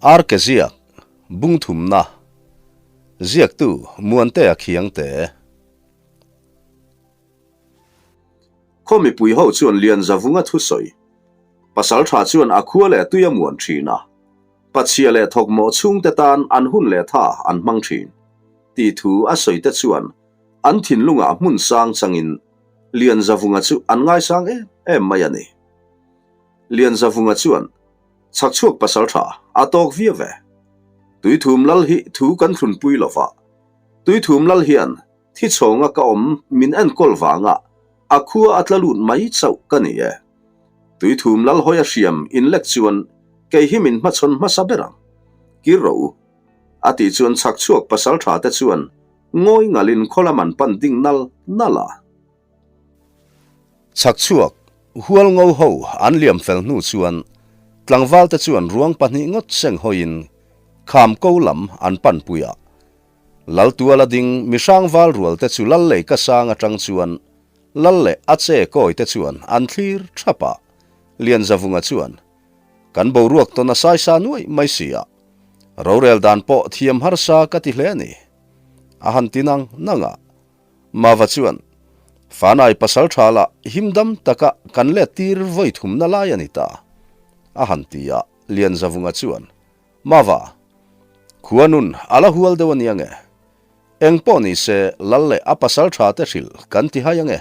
Arke ziak, bung thumna, ziaktu Muantea Khiangte. Khaw mipui ho chuan Lianzavunga thusawi, Pasal tha chuan a khua leh tui a muan thin a, Pachhia leh thawkmawh chhungte tan an hun leh tha an hmang thin, tih thu a sawi te chuan an thinlungah hmun sang changin Lianzavunga chu an ngaisang em em mai a ni. Lianzavunga chuan Chhakchhuak pasal tha a tawk viau ve. Tuithum lal hi thu kan thlunpui lo va, Tuithum lal hian thi chhawnga ka awm min enkawl vanga a khua a tla lut mai chauh ka ni e. Tuithum lal hawi a hriam inlek chuan kei hi min hmachhawn hmasa ber ang. Kir rawh u. A tih chuan chhakchhuak pasal tha te chuan ngawi ngalin khaw lam an pan ding nal nal a. Chhakchhuak, hual ngo ho an liam fel hnu chuan tlangval te chuan ruang pahnih ngawt seng hawiin kham ko lam an pan pui a. Lal tuala ding mihrang val rual te chu lal lei ka sang atang chuan lal leh a che kawi te chuan an thlir thap a. Lianzavunga chuan, Kan boruak tawn a saisa nuai mai si a, rorel dan pawh thiam harsa ka ti hle a ni. A han ti nang nang a. Mava chuan, Fanai pasal tha lah himdam taka kan let tir vawi thumna lai a ni ta, a han ti a, Lianzavunga chuan, Mava, khua nun a la hual deuh a nia nge? Eng pawh ni se lal leh a pasal tha te hrilh kan ti hai ange,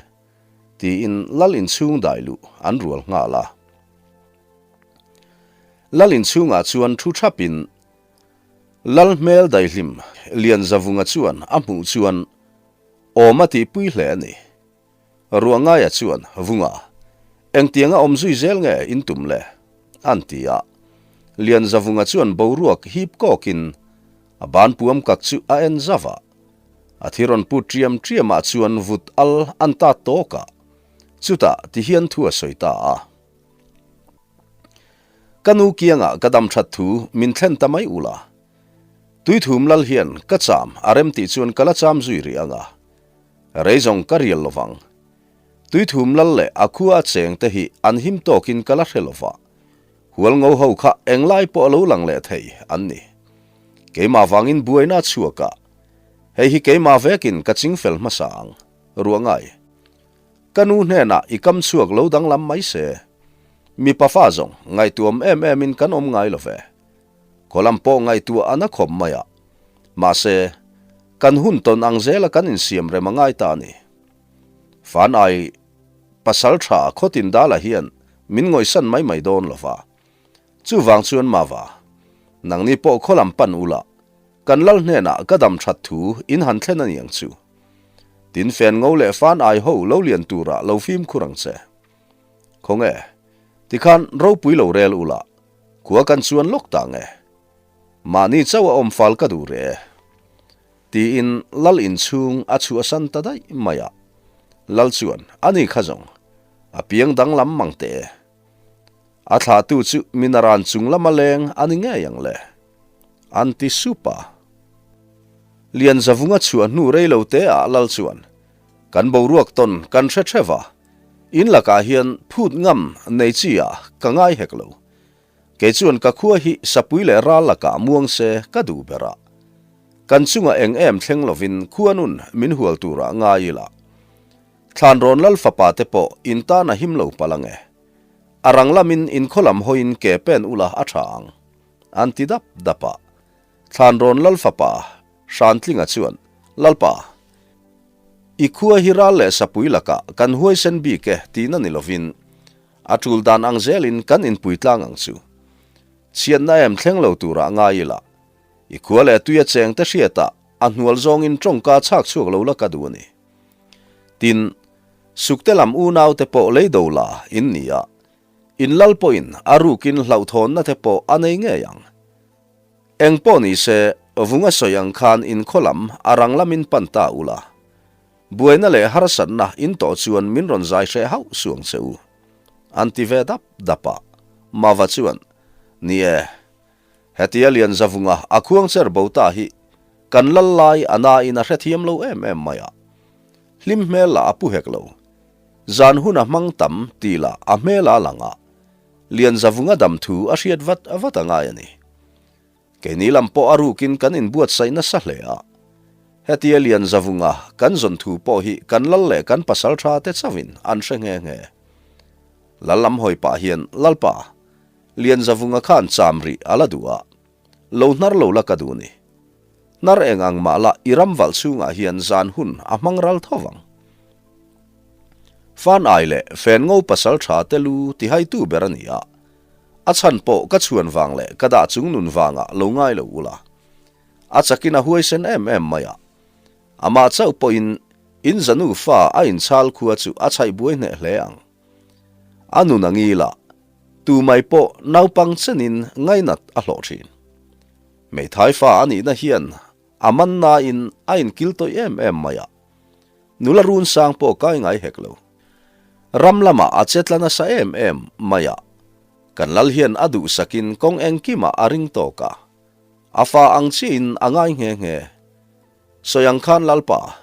tiin lal inchhung dai luh an rual nghal a. Lal inchhungah chuan thu thapin, Lal hmel daihlim Lianzavunga chuan a hmuh chuan awm a tihpui hle a ni. Ruangaia chuan, Vunga, engtianga awm zui zel nge in tum le? an ti a. Lianzavunga chuan boruak hip kawkin a ban puam kak chu a en zauh a. A thi rawn put ṭiam ṭiamah chuan vut al an tat tawk a. Chutah tihian thu a sawi ta a. Ka nu kiangah ka dam that thu min thlen ta mai ula. Tuithum lal hian ka cham a rem tih chuan ka la cham zui rih ang a. Rei zawng ka rial lovang. Tuithum lal leh a khua a cheng te hi an him tawkin ka la hre lova. Hual ngo ho kha englai pawh a lo lang leh thei an ni. Keimah vangin buaina a chhuak a. Hei hi keimah vekin ka chingfel hmasa ang. Ruangai. Ka nu hnenah i kam chhuak lo danglam mai se. Mipa fa zawng ngaihtuam em em in kan awm ngai lo ve. Kawlam pawh ngaihtuah a na khawp mai a. Mahse, kan hun tawn ang zela kan insiam rem a ngai ta a ni. Fan ai pasal tha khawtin dala hian min ngawihsan mai mai dawn lo va. Chuvang chuan Mava, nangni pawh khawlam pan ula, kan lal hnenah ka dam that thu in han thlen a niang chu. Tin fen ngo leh fan ai ho lo lian turah lo fimkhur ang che. Khawnge, tikhan ropui lo rel ula, khua kan chuan lawk ta nge? Mahni chauh a awm fal ka duh reh e. Tiin lal inchhung a chhuahsan ta daih mai a. Lal chuan, Ani kha zawng, a piang danglam mang teh e. A thlahtu chu minaran chung lama leng a ni ngei ang le. An ti sup a. Lianzavunga chhuah hnu rei lo te ah lal chuan, Kan boruak tawn kan hre theuh a, in lakah hian phut ngam nei chi ah ka ngai hek lo. Kei chuan ka khua hi sapui leh ral lakah muang se ka duh ber a. Kan chungah eng em thleng lovin khuanun min hual turah ngai ila. Thlanrawn lal fapa te pawh in tan a him lo palh ange. A rang lamin in khaw lam hawiin ke pen ula a tha ang, an ti dap dap a. Thlanrawn lal fapa Hrantlinga chuan, Lalpa, i khua hi ral leh sapui lakah kan huaisen bik e tihna ni lovin, a tul dan ang zelin kan inpui tlang ang chu. Chhiatna em thleng lo turah ngai ila, i khua leh tuia chengte hriatah a hnual zawngin tawngka chhak chhuak lo la ka duh a ni. Tin, Sukte lam unaute pawh lei do la in ni a, in lal pawhin a rukin hlauhthawnna te pawh a nei ngei ang. Eng pawh ni se, vunga sawi ang khan in khaw lam a rang lamin pan ta ula. Buaina leh harsatna in tawh chuan min rawn zai hreh hauh suang che u. An ti ve dap dap a, Mava chuan, Ni e, hetia Lianzavunga a khuang cher bo ta hi kan lal lai a nain a hrethiam lo em em mai a. Hlim hmel lah a pu hek lo. Zan hun a hmang tam tih lah a hmel a lang a, Lianzavunga dam thu a hriat vat vat a ngai a ni. Keini lam pawh a rukin kan inbuatsaih nasa hle a. Hetia Lianzavunga kan zawn thu pawh hi kan lal leh kan pasaltha te chauhin an hre nghe nghe. Lal lam hawi pah hian Lalpa, Lianzavunga khan cham rih a la duh a, lo hnar lo la ka duh ni. Hnar eng ang mah la i ram valh chhungah hian zan hun a hmang ral tho vang. Fan ai leh fen ngo pasaltha te lu tihaitu ber a ni a, a chhan pawh ka chhuan vang leh ka dah chung nun vangah lo ngai lo ula. A chakin a huaisen em em mai a. Amah chauh pawhin in zanu fa a inchhal khua chu a chhaih buai hneh hle ang. A nun a ngil a, tu mai pawh naupang chenin ngainat a hlawh thin. Hmeithai fa a nihna hian a man nain a inkil tawih em em mai a. Nula run sang pawh kai ngai hek lo. Ram lamah a che tla nasa em em mai a. Kan lal hian a duhsakin kawng engkimah a ring tawk a. A fa ang chiahin a ngai nghe nghe. Sawi ang khan Lalpa,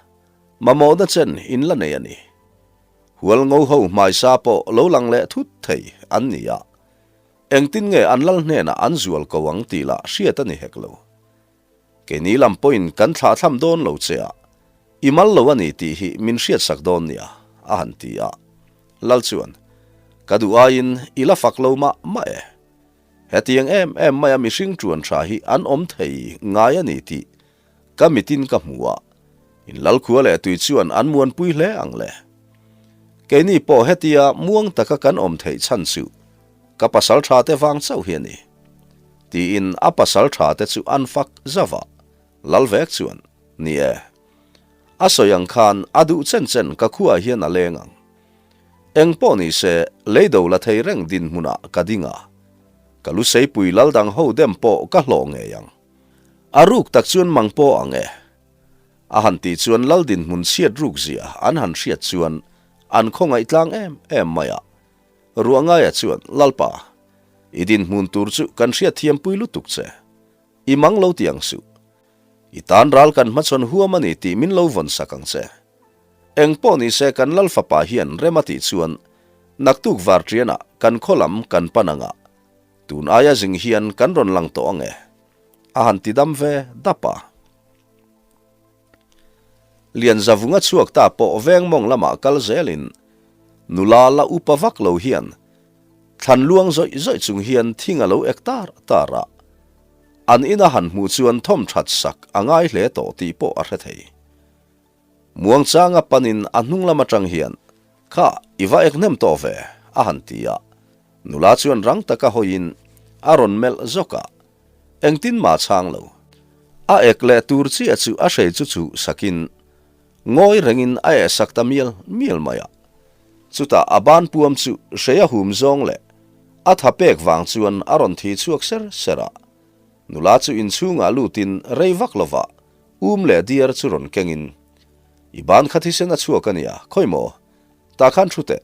mamawhna chen in la nei a ni. Hual ngo ho hmaisa pawh lo lang leh thut thei an ni a. Engtin nge an lal hnenah an zual ko ang tih lah hriat a ni hek lo. Keini lam pawhin kan thlahthlam dawn lo che a, i mal lo a ni tih hi min hriatsak dawn nia, a han ti a. Lal chuan, Ka duh aiin i la fak lo mah mah e. Hetiang em em maia mihring ṭuan ṭha hi an awm thei ngai a ni tih ka mitin ka hmu a, in lalkhua leh tui chuan an muanpui hle ang le. Keini pawh hetia muang taka kan awm theih chhan chu ka pasal ṭha te vang chauh hi a ni. Tiin a pasal ṭha te chu an fak zauh a, lal vek chuan, Ni e, a sawi ang khan a duh chen chen ka khuaah hian a leng ang. Eng pawh ni se, leido la thei reng dinhmunah ka ding a, ka luseipui lal dang ho dem pawh ka hlawh ngei ang. A ruk tak chuan mang pawh ang e. A han tih chuan lal dinhmun chhiat ruk zia an han hriat chuan an khawngaih tlang em em mai a. Ruangaia chuan, Lalpa, i dinhmun tur chu kan hriatthiampui lutuk che. I mang lo ti ang suh. I tan ral kan hmachhawn huam a ni tih min lo vawn sak ang che. Eng pawh ni se kan lal fapa hian rem a tih chuan naktuk varṭianah kan khaw lam kan pan ang a, tun aia zing hian kan rawn lang tawh ang e. A han ti dam ve dap a. Lianzavunga chhuak ta pawh veng mawng lamah kal zelin nula la upa vak lo hian thlan luang zawih zawih chung hian thing a lo ek tar tar a. An ina han hmuh chuan thawm that sak a ngai hle tawh tih pawh a hre thei. Muangchanga panin a hnung lam atang hian, Kha, i va ek hnem tawh ve, a han ti a. Nula chuan rang taka hawiin a rawn melh zawk a, engtin mah chhang lo. A ek leh tur chiah chu a hrei chu chuh sakin ngawi rengin a eh sak ta mial mial mai a. Chutah a ban puam chu hrei a hum zawng leh a tha pek vang chuan a rawn thi chhuak ser ser a. Nula chu inchhungah lutin rei vak lovah um leh diar chu rawn kengin, I ban kha thisen a chhuak a nia, khawi maw? Tah khan thu teh.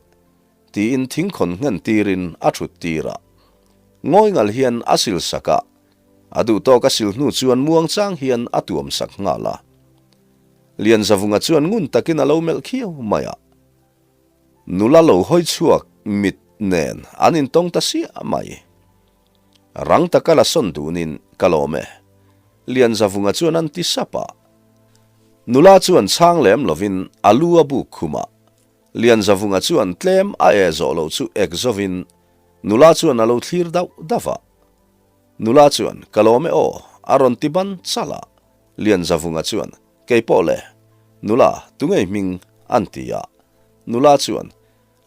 Tiin thingkhawn nghen tirin a thut tir a. Ngawi ngal hian a sil sak a, a duhtawk a sil hnu chuan muangchang hian a tuam sak nghal a. Lianzavunga chuan ngun takin a lo melh khiau mai a. Nula lo hawi chhuak mit nen an intawng ta siah mai. Rang taka la sawn dunin ka lawm e. Lianzavunga chuan an ti sap a. Nula chuan chhang lem lovin a lu a buk khum a. Lianzavunga chuan tlem a eh zawh loh chu ek zovin nula chuan a lo thlir dauh dauh a. Nula chuan, Ka lawm e aw, a rawn ti ban chalh a. Lianzavunga chuan, Kei pawh le, nula, tungei hming? an ti a. Nula chuan,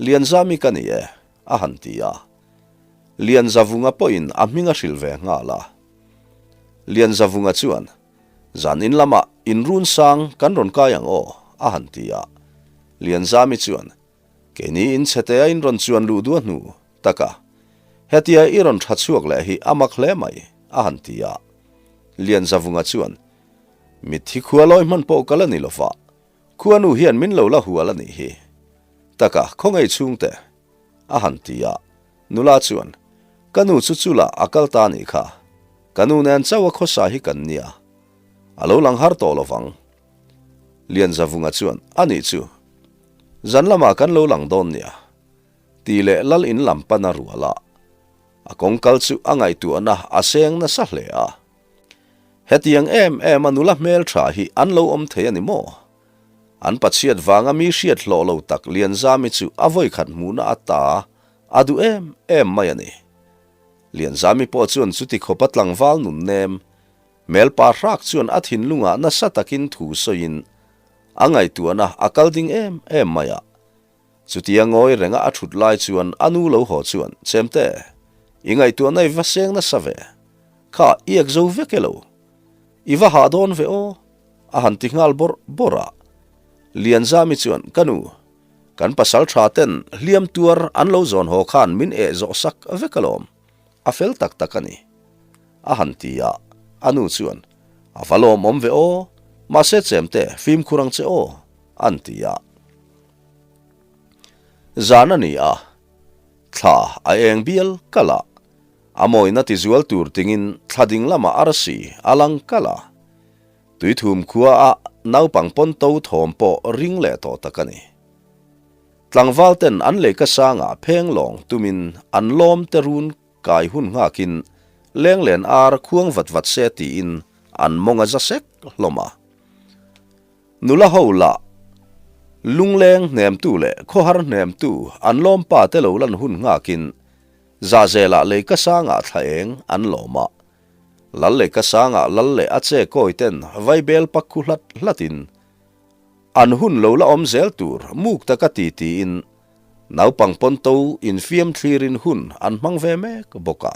Lianzami ka ni e, a han ti a. Lianzavunga pawhin a hming a hrilh ve nghal a. Lianzavunga chuan, Zan in lamah in run sang kan rawn kai ang aw, a han ti a. Lianzami chuan, Keini in chhete a in rawn chuan luh duah hnu taka hetia i rawn tha chhuak leh hi a mak hle mai, a han ti a. Lianzavunga chuan, Mitthi khua lawi hman pawh ka la ni lova, khuanu hian min lo la hual a nih hi. Taka khawngei chhungte, a han ti a. Nula chuan, Ka nu chu chula a kal ta nih kha. Ka nu nen chauh a khawsa hi kan nia. A lo lang har tawh lovang. Lianzavunga chuan, A nih chu. Zan lamah kan lo lang dawn nia. Tih leh lal in lam pan a rual a. A kawngkal chu a ngaihtuahna a seng nasa hle a. Hetiang em em a nula hmeltha hi an lo awm thei a ni maw? An pachhiat vanga mi hriat hlawh lo tak Lianzami chu a vawikhat hmuhna ata a duh em em mai a ni. Lianzami pawh chuan chuti khawpa tlangval nun nem hmelpa hrak chuan a thinlungah nasa takin thu sawiin a ngaihtuahna a kal ding em em mai a. Chutia ngawi renga a thut lai chuan a nu lo haw chuan, Chemte, i ngaihtuahna i va seng nasa ve. Kha, i ek zo vek e lo. I va hah dawn ve aw, a han ti nghal bawrh bawrh a. Lianzami chuan, Ka nu, kan pasal tha ten hliam tuar an lo zawn haw khan min eh zawh sak vek alawm. A fel tak tak a ni, a han ti a. A nu chuan, A va lawmawm ve aw, mahse Chemte, fimkhur ang che aw, an ti a. Zan a ni a, thla a eng bial kalh a, a mawina tizual tur tingin thla ding lamah arsi a lang kalh a. Tuithum khua a naupang pawn to thawm pawh ring leh tawh tak a ni. Tlangval ten an leika sangah pheng lawng tumin an lawm te run kai hun nghakin lenglen ar khuang vat vat se tiin an mawng a za sek hlawm a. Nula ho lah lungleng hnemtu leh khawhar hnemtu an lawmpa te lo lan hun nghakin zahzelah leika sangah thla eng an lawm a. Lal leika sangah lal leh a che kawi ten vaibel pak khu hlat hlatin an hun lo la awm zel tur muk taka ti tiin naupang pawnto infiam thlirin hun an hmang ve mek bawk a.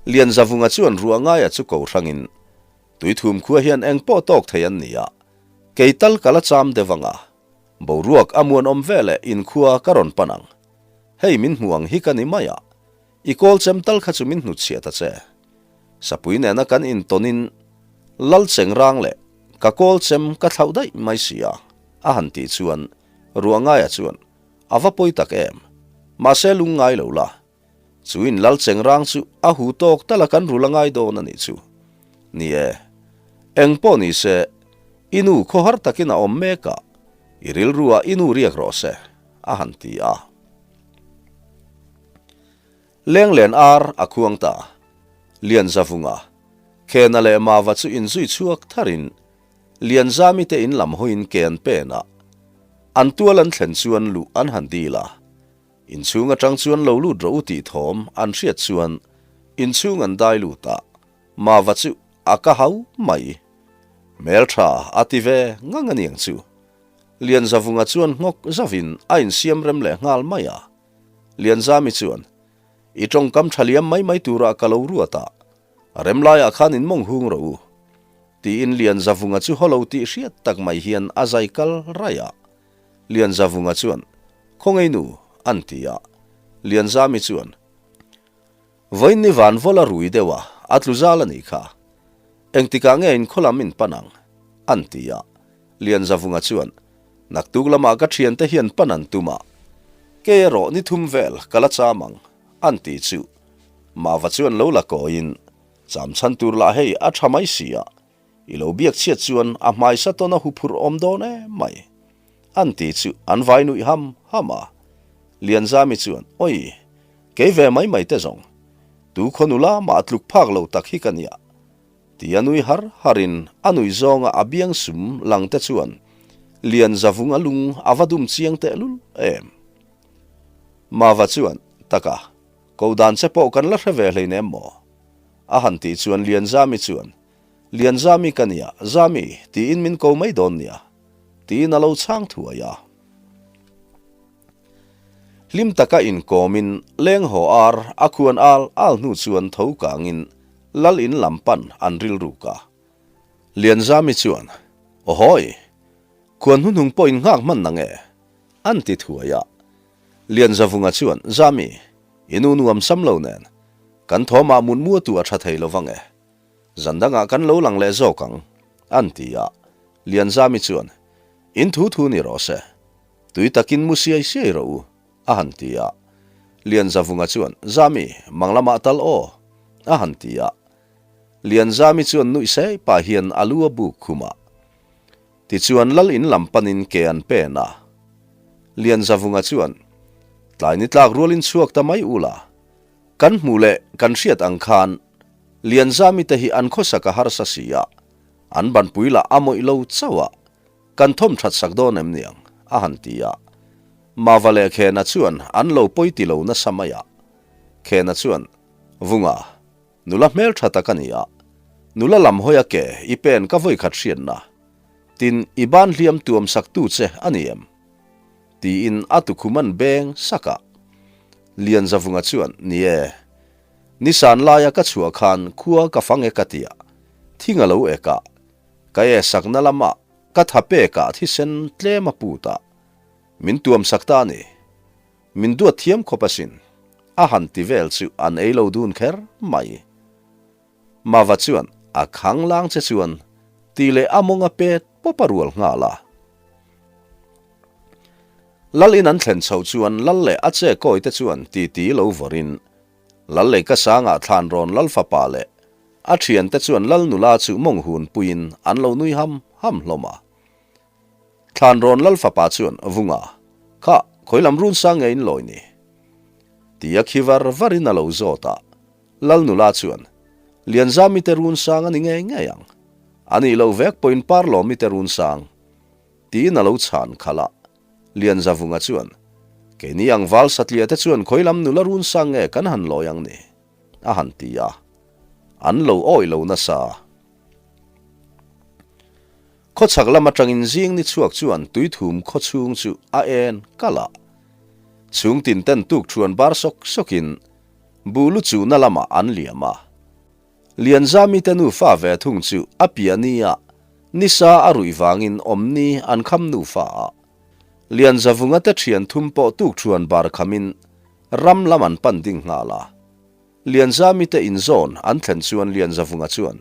Lianzavunga chuan ruah ngaia chu ko hrangin, Tuithum khua hian eng pawh tawk thei an ni a, kei tal ka la cham deuh ang a, boruak a muanawm ve leh inkhua ka rawn pan ang. Hei min hmu ang hi ka ni mai a, i kawl chem tal kha chu min hnutchhiah ta che. Sapui nena kan intawnin lal cheng rang leh ka kawl chem ka thlauh daih mai si a, a han tih chuan ruah ngaia chuan, A va pawi tak em? Mahse lungngai lo la, Chu in lal cheng rang chu a hu tawk tal a kan rul a ngai dawn a nih chu. Ni e, eng pawh ni se, i nu khawhar takin a awm mek a, i rilru ah i nu riak rawh se, a han ti a. Lenglen ar a khuang ta. Lianzavunga, Khena leh Mava chu inzui chhuak tharin Lianzami te in lam hawiin ke an pen a. An tual an thlen chuan luh an han dil a. Inchhung atang chuan lo lut rawh u tih thawm an hriat chuan inchhung an dai lut a, Mava chu a ka hau mai. Hmeltha a ti ve ngang a niang chu. Lianzavunga chuan nghawk zavin a insiam rem leh nghal mai a. Lianzami chuan, I tawngkam tha liam mai mai turah ka lo ruat a, remlaiah khan in mawng hung rawh u. Tiin Lianzavunga chu haw lo tih hriat tak mai hian a zai kal raih a. Lianzavunga chuan, Khawngaih nu, an ti a. Lianzami chuan, Vawiin ni van vawla rui deuh a, a tlu zal a nih kha. Engtikah nge in khawlam in pan ang? an ti a. Lianzavunga chuan, Naktuk lamah ka thiante hian pan an tum a, kei erawh ni thum vel ka la cham ang, an ti chu. Mava chuan lo la kawiin, Cham chhan tur lah hei a tha mai si a, I lo biak chhiat chuan a hmaisa tawn a huphurh awm dawn em mai. An ti chu an vai nuih ham ham a. Lianzami chuan, Oi, kei ve mai mai te zawng. Tu khaw nula mah tluk phak lo tak hi ka nia. Ti a nui har harin a nui zawnga a biang sum lang te chuan Lianzavung a lung a va dum chiang tehlul em. Mava chuan, Taka, ko dan che pawh kan la hre ve hleinem maw? A han tih chuan Lianzami chuan, Lianzami ka nia, Zami, tiin min ko mai dawn nia, tiin a lo chhang thuai a. Hlim taka inkawmin leng haw ar a khuan al al hnu chuan tho kangin lal in lam pan an rilruk a. Lianzami chuan, Awhawi, khuan hnuhnung pawh in nghak hman nang e, an ti thuai a. Lianzavunga chuan, Zami, i nu nuam sam lo nen, kan thawmah mutmu tu a tha thei lo vang e. Zan dangah kan lo lang leh zawk ang, an ti a. Lianzami chuan, In thu thu ni rawh se. Tui takin mu siai siai rawh u, a han ti a. Lianzavunga chuan, Zami, mang lamah tal aw, a han ti a. Lianzami chuan nuih sei pah hian a lu a buk khum a. Tichuan lal in lam panin ke an pen a. Lianzavunga chuan, Tlai ni tlak rualin chhuak ta mai ula, kan hmuh leh kan hriat ang khan. Lianzami te hi an khawsak a harsa si a, an banpui lah a mawih lo chauh a, kan thawm that sak dawn em niang? a han ti a. Mava leh Khena chuan an lo pawi ti lo nasa mai a. Khena chuan, Vunga, nula hmeltha tak a ni a, nula lam hawi a ke i pen ka vawi khat hriatna. Tin, i ban hliam tuam sak tu che a ni em? Tiin a tukhum an beng sak a. Lianzavunga chuan, Ni e. Nisan laia ka chhuah khan khua ka fang e ka tia, thing a lo ek a, ka e sakna lamah ka tha pekah thisen tlem a put a, min tuam sak ta a ni. Min duat thiam khawp asin, a han ti vel chu an ei lo dun kher mai. Mava chuan a khang lang che chuan tih leh a mawng a pet pawp a rual nghal a. Lal in an thlen chhoh chuan Lal leh a che kawi te chuan titi lo vawrin Lal lei ka sangah thlan rawn Lal fapa leh a thiante chuan Lal nula chu mawng hun puiin an lo nui ham ham hlawm a. Thlan rawn Lal fapa chuan Vunga, Kha, khawi lam run sang nge in lawi ni? Ti a khi var varin a lo zawt a. Lal nula chuan, Lianzami te run sang a ni ngei ngei ang. A nih loh vek pawhin Parlawmi te run sang. Tiin a lo chhan khalh a. Lianzavunga chuan, Keini ang val satliah te chuan khawi lam nula run sang nge kan han lawi ang ni? a han ti a. An lo awih lo nasa. Khawchhak lam atangin zing ni chhuak chuan tuithum khawchhung chu a en kalh a. Chhung tin ten tuk thuan bar sawk sawkin buh lu chuhna lamah an liam a. Lianzami te nufa ve thung chu a piah nia nisa a ruih vangin awmni an kham nufa a. Lianzavunga te thian thum pawh tuk thuan bar khamin ram lam an pan ding nghal a. Lianzami te inzawn an thlen chuan Lianzavunga chuan,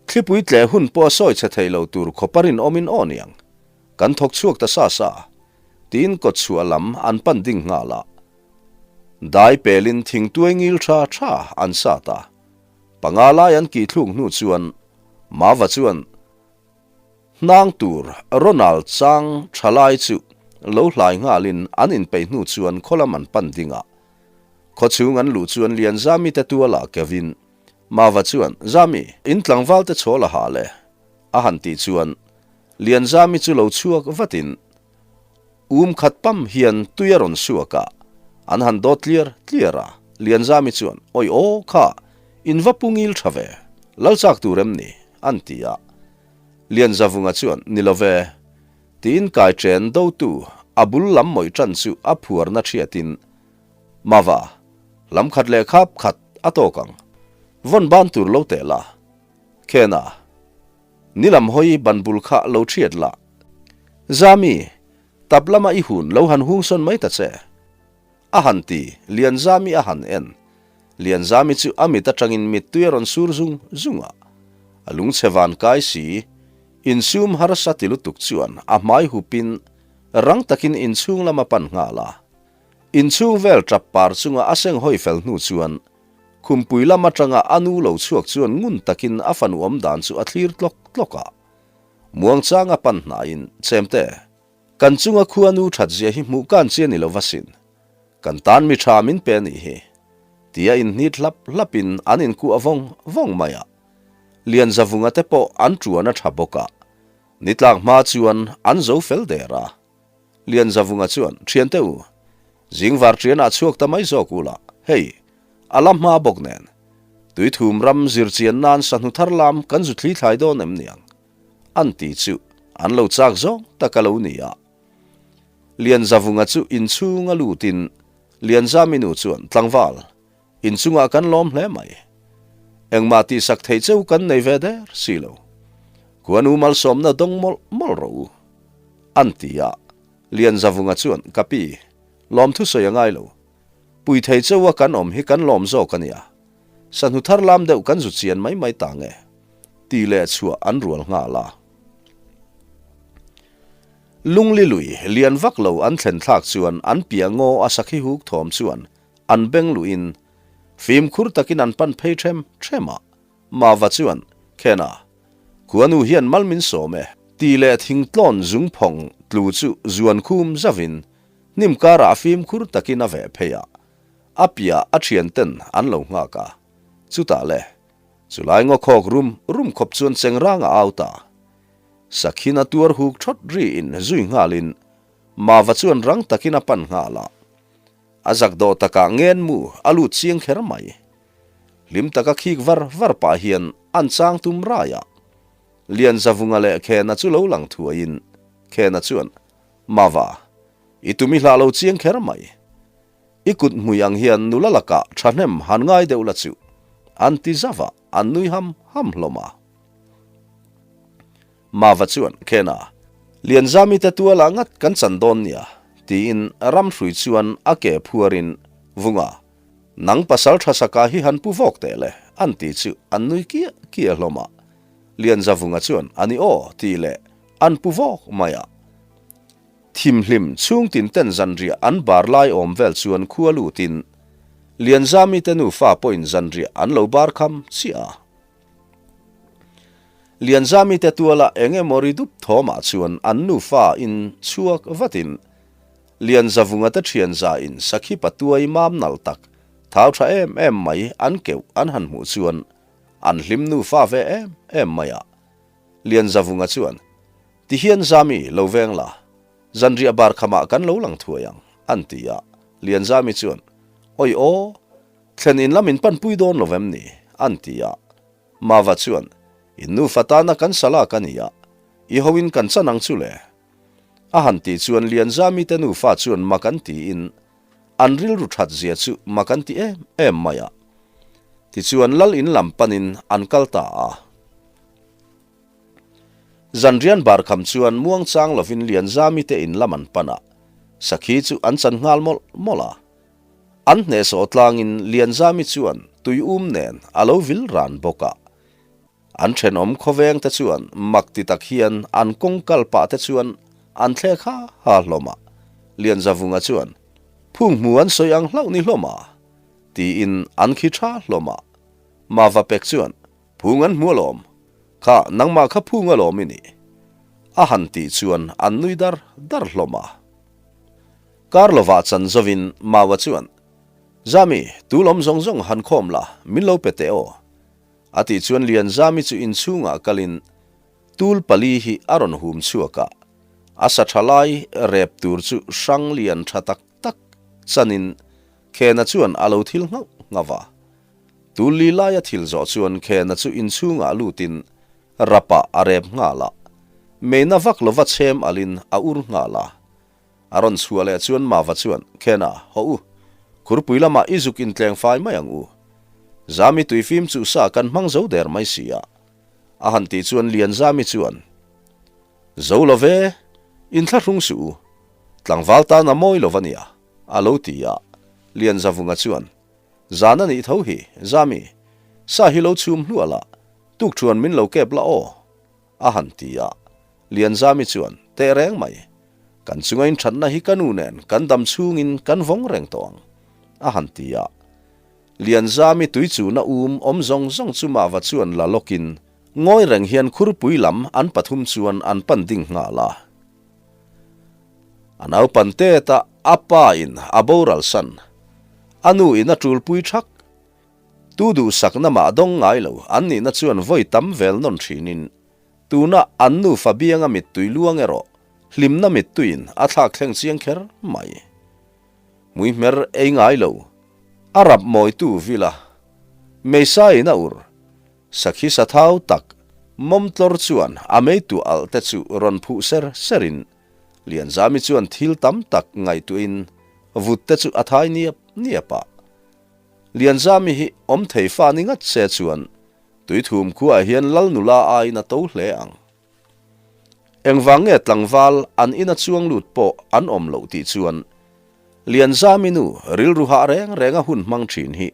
Thlipui tleh hun pawh a sawi chhe thei lo tur khawpa rinawmin aw niang. Kan thawk chhuak ta sa sa, tiin kawtchhuah lam an pan ding nghal a. Dai pelin thingtuai ngil tha tha an sat a. Panga lai an kih thluk hnu chuan Mava chuan, Hnang tur Ronald chang tha lai chu lo hlai nghalin an inpeih hnu chuan khaw lam an pan ding a. Khawchhung an luh chuan Lianzami te tualah kevin Mava chuan, Zami, in tlangval te chawl a hal e, a han tih chuan Lianzami chu lo chhuak vatin um khat pam hian tui a rawn suak a, an han dawt tliar tliar a. Lianzami chuan, Awi aw kha, in va pu ngil tha ve, lal chak tur em ni? an ti a. Lianzavunga chuan, Ni lo ve, tiin kai chen dotu a bul lam mawih tan chu a phuarna thiatin, Mava, lam khat leh khap khat a tawk ang, vawn ban tur lo teh la, Khena, ni lam hawi ban bul kha lo thiat la, Zami, tap lama i hun lo han hung sawn mai ta che. A han ti, Lianzami a han en. Lianzami chu a mit atangin mittui a rawn sur zung zung a. A lungchhe van kai si, insum harsa ti lutuk chuan a hmai hupin rang takin inchhung lam a pan nghal a. Inchhung vel tap par chunga a seng hawi fel hnu chuan khumpui lam atanga a nu lo chhuak chuan ngun takin a fanu awm dan chu a thlir tlawk tlawk a. Muangchanga pan hnaiin, Chemte, Kan chunga khua nu that zia hi hmuh kan chi a ni lo va sin. Kan tan mi tha min pe a nih hi. Tia inhnit hlap hlapin an inkuah vawng vawng mai a. Lianzavunga te pawh an tuan a tha bawk a. Ni tlak hma chuan an zo fel der a. Lianzavunga chuan, Thiante u, zingvar tianah chhuak ta mai zawk u la, hei, a la hma bawk nen. Tuithum ram zirchian nan sahnu thar lam kan zu thli thlai dawn em niang? An ti chu an lo chak zawng tak a lo ni a. Lianzavunga chu inchhung a lutin Lianzaminu chuan, Tlangval, inchungah kan lawm hle mai. Engmah tihsak thei cheu kan nei ve der si lo. Khuanu malsawmna dawng mawlh mawlh rawh u. An ti a. Lianzavunga chuan, Ka pi, lawmthu sawi a ngai lo. Pui thei cheu a kan awm hi kan lawm zawk a nia. Sahnu thar lam deuh kan zu chian mai mai ta nge? Ti leh chhuah an rual nghal a. Lungli lui lian vak lo an thlen thlak chuan an piah ngaw a sakhi huk thawm chuan an beng luhin fimkhur takin an pan phei ṭhem ṭhem a. Mava chuan, Khena, khuanu hian mal min sawm e. Ti leh thingtlawn zungphawng tlu chu zuan khum zavin hnim karah fimkhur takin a veh phei a. A piah a thianten an lo nghak a, chutah le. Chulai ngaw khawk rum rum khawp chuan chengrang a au ta. Sakhin a tuar huk thawt riin zui nghalin Mava chuan rang takin a pan nghal a. A zak dawh takah ngen mu a lut chiang kher mai. Hlim taka khik var var pah hian an chang tum rai a. Lianzavunga leh Khena chu lo lang thuaiin Khena chuan, Mava, i tum i hlah lo chiang kher mai. I kut hmui ang hian nula lakah thahnem han ngai deuh la chu, an ti zauh a, an nui ham ham hlawm a. Mava chuan, Khena, Lianzami te tualah ngat kan chan dawn nia, tiin ramhrui chuan a ke phuarin, Vunga, nang pasal tha saka hi han pu vawk teh le, an ti chu an nui kiah kiah hlawm a. Lianzavunga chuan, A ni aw, tih leh an pu vawk mai a. Thimhlim chhungtin ten zanriah an bar lai awm vel chuan khua lutin Lianzami te nufa pawhin zanriah an lo bar kham chiah a. Lianzami te tuala eng emaw ri dup thawmah chuan an nufa in chhuak vatin Lianzavunga te thianza in sakhi patuai mam nal tak thau tha em em mai an keuh an han hmuh chuan an hlim nufa ve em em mai a. Lianzavunga chuan Tihian Zami lo veng la, zanriah bar khamah kan lo lang thuai ang, an ti a. Lianzami chuan, Awi aw, thlen in lam in panpui dawn lo vem ni? an ti a. Mava chuan, In nufa tana kan salak a ni a, i hoin kan chan ang chu le. A han tih chuan Lianzami te nufa chuan mak an tiin an rilru that zia chu mak an ti em em mai a. Tichuan lal in lam panin an kal ta a. Zanrian bar kham chuan muangchang lovin Lianzami te in lam an pan a, sakhi chu an chan nghal mawlh mawlh a. An hnehsawh tlangin Lianzami chuan tui um nen a lo vil ran bawk a. An thenawm khawveng te chuan mak ti tak hian an kawng kal pah te chuan an thlek ha ha hlawm a. Lianzavunga chuan, Phung hmu an sawi ang hlauh ni hlawm a? tiin an khi tha hlawm a. Mava pek chuan, Phung an hmu alawm. Kha, nangmah kha phung alawm i nih. A han tih chuan an nui dar dar hlawm a. Kar lovah chan zovin Maua chuan, Zami, tu lawm zawng zawng han khawm la, min lo pe teh aw. A tih chuan Lianzami chu inchhungah kalin tul pali hi a rawn hum chhuak a. A sa tha lai rep tur chu hrang lian tha tak tak chanin Khena chuan a lo thil nghauh nghauh a. Tulli laia thil zawh chuan Khena chu inchhungah lutin rapah a rep nghal a, meina vak lova chhem alin a ur nghal a. A rawn chhuah leh chuan Mava chuan, Khena, haw u, khurpui lamah i zuk intleng fai mai ang u. Zami tuifim chu sa kan hmang zo der mai si a. A han tih chuan Lianzami chuan, Zo lo ve, inthlahrung suh u, tlangval tan a mawi lo va nia, a lo ti a. Lianzavunga chuan, Zan a nih tho hi, Zami, sa hi lo chhum hluah la, tukṭhuan min lo kep la aw, a han ti a. Lianzami chuan, Teh reng mai, kan chunga inthatna hi ka nu nen kan dam chhungin kan vawng reng tawh ang, a han ti a. Lianzami tui chuna um awm zawng zawng chu Mava chuan la lawkin ngawi reng hian khurpui lam an pathum chuan an pan ding nghal a. A naupan tet a, a pa in a boral san. A nu in a tulpui thak. Tu duhsakna mah dawng ngai lo an nihna chuan vawi tam vel nawn thinin tuna an nufa bianga mittui luang erawh hlimna mittuiin a thlak thleng chiang kher mai. Hmuihmer ei ngai lo, a rap mawitu vila meisa in a ur. Sakhi sathau tak mawmtlawr chuan a meitu alh te chu rawn phuh ser serin Lianzami chuan thil tam tak ngaihtuahin vut te chu a thai niap niap a. Lianzami hi awm thei fa ni ngat se chuan Tuithum khuaah hian Lal nula aiin a to hle ang. Engvang nge tlangval an ina chuang lut pawh an awm loh tih chuan Lianzami nu rilru hah reng renga hun hmang thin hi